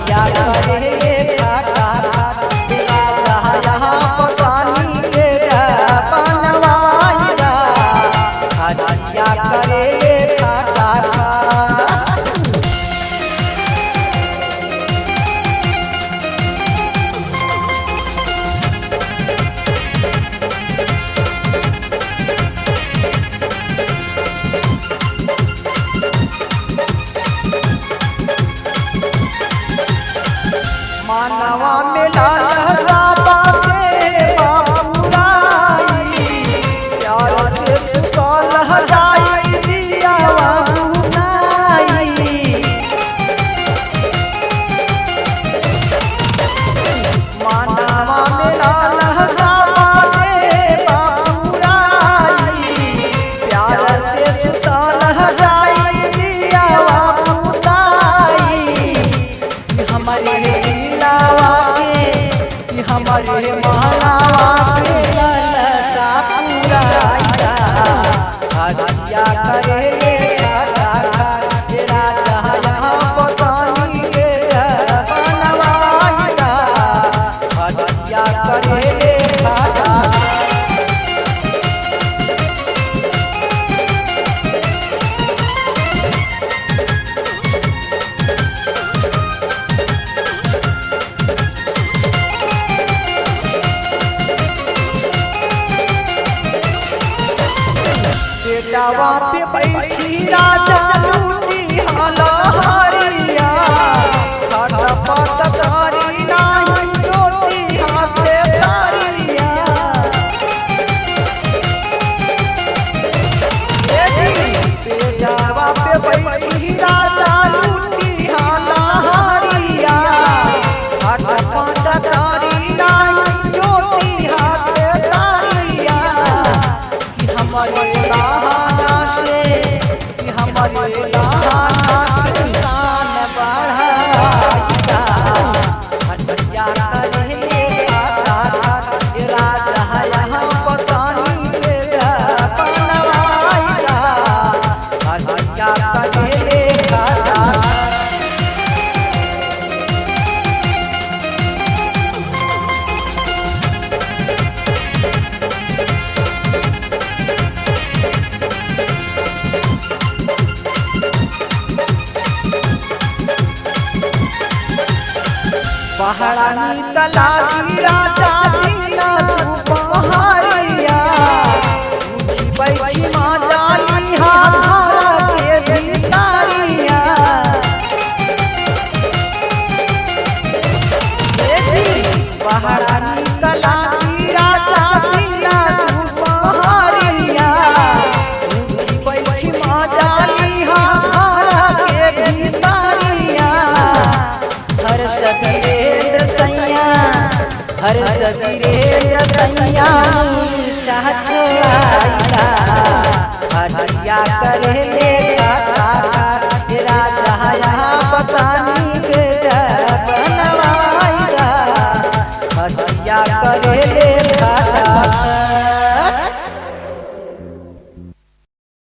खटिया करे खाटा खाट राजा यहाँ पतानी के बनवाइदा खटिया करे खाटा खाट। मानवा में लाल बाबे बाबूराई प्यार से सुतल जाई दिया बाबूनाई। मानवा में लाल बाबे बाबूराई प्यार से सुतल जाई दिया बाबूनाई। कि हमारे दिलावा के कि हमारे महलावा के ललसा पुराइदा हटिया करे रे खाता खाट राजा यहाँ पतानी के बनवाइदा हटिया करे रे खाता खाट। बेटावा पे बैठी राजा लूटी हलहरिया खटपट करी नाही ज्योति हाथे तारिया। बेटावा पे बैठी राजा लूटी हलहरिया खटपट करी नाही ज्योति हाथे तारिया। कि हमारे लाना से कि हमारे लाना से शान बढ़ाइदा हटिया करे खाता खाट राजा यहाँ पतानी के बनवाइदा हटिया करे खाता खाट। पहाड़ानी तलाशी राजा दीना तू पहाड़िया उठी बैठी।